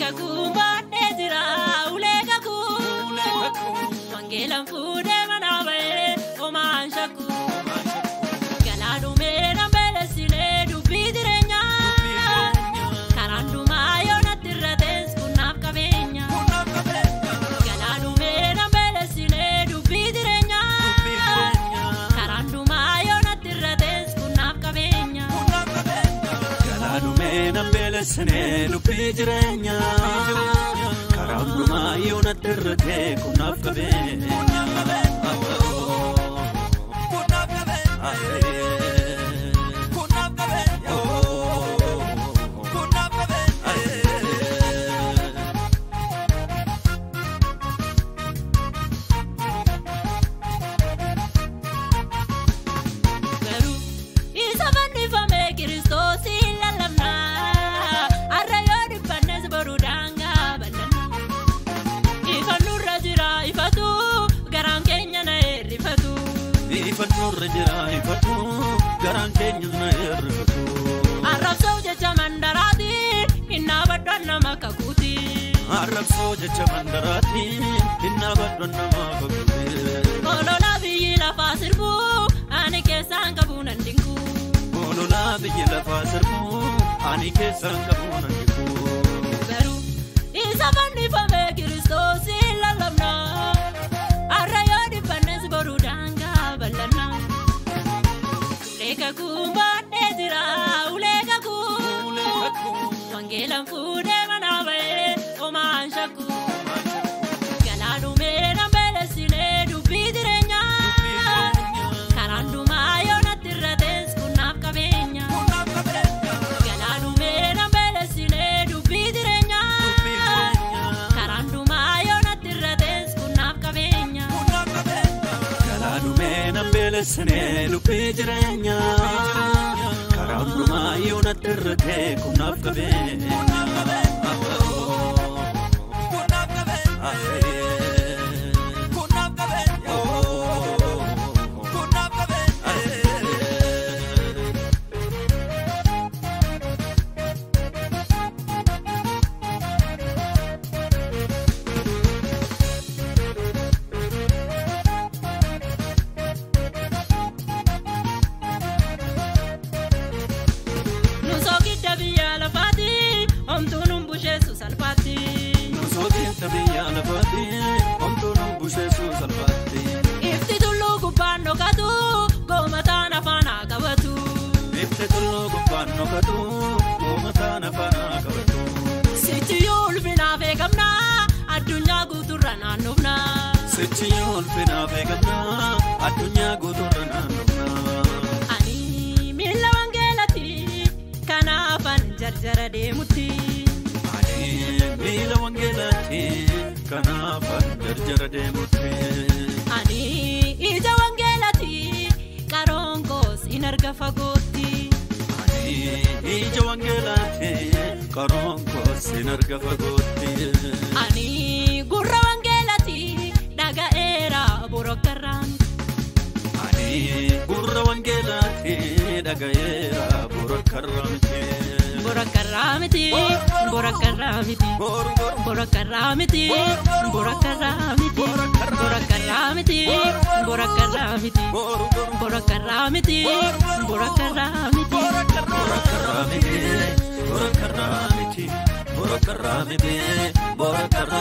kakuu baadhee jira ulee kakuu. Wangeelaan fuudhee mana ba'ee homaan shakku. Galaanumee nambeelessinee dubbii jireenyaa. Karaan dhumaa yoo natti irra teessu kunnaaf qabeenya. Galaanumee nambeelessinee dubbii jireenyaa. Karaan dhumaa yoo natti irra teessu kunnaaf qabeenya. Galaanumee nambeelessinee dubbii jireenyaa. Karaan dhumaa yoo natti irra teessu kunnaaf qabeenya. Garuu isa fannifame Kiristoosiin lallabna. Har'a yoo dhiphannes boru daangaa bal'anna. Ifannurra jira ifatu garaan keenya na hirrifatu. Ifannurra jira ifatu garaan keenya na hirrifatu. Arrabsoo jecha mandaraati hin dhaabadhu nama kakuuti. Arrabsoo jecha mandaraati hin dhaabadhu nama kakuuti. Olola biyyi lafaa sirbu ani keessaan qabu nan dinku. Olola biyyi lafaa sirbu ani keessaan qabu nan dinku. Garuu isa fannifame Kiristoosiin lallabna. Har'a yoo dhiphannes boru daangaa bal'anna. Ulee kakuu baadhee jira ulee kakuu. Wangeelaan fuudhee mana ba'ee homaan shakku. Galaanumee nambeelessinee dubbii jireenyaa. Karaan dhumaa yoo natti irra teessu kunnaaf qabeenya. Galaanumee nambeelessinee dubbii jireenyaa. Karaan dhumaa yoo natti irra teessu kunnaaf qabeenya. Galaanumee nambeelessinee dubbii jireenyaa. Karaan dhumaa yoo natti irra teessu kunnaaf qabeenya. Nusoo gidda biyya lafaati homtuu nun busheessu salphaatti. Nusootiin biyya lafaati homtuu nun busheessu salphaatti. Ifti tulluu gubbaan dhokatu goomataan afaan haa qabatu. Ifti tulluu gubbaan dhokatu goomataan afaan haa qabatu. Sichiyyuu ulfinaaf eegamna addunyaa guutuurra naannofna. Sichiyyuu ulfinaaf eegamna addunyaa guutuurra naannofna. Ani miila wangeelati kanaafan jarjara deemutti. Ani miila wangeelaati kanaafan jarjara deemutti. Ani ija wangeelati qaroon koos in arga fagootti. Ani ija wangeelaati qaroon koos in arga fagootti. Ani gurra wangeelati dhaga'eera borokkarraan. Ani gurra wangeelaati dhaga'eera borokkarraa miti. Borokkarraa miti borokkarraa miti borokkarraa miti borokkarraa miti borokkarraa miti borokkarraa miti borokkarraa miti borokkarraa miti. Borokkarraa miti borokkarraa miti borokkarraa miti borokkarraa.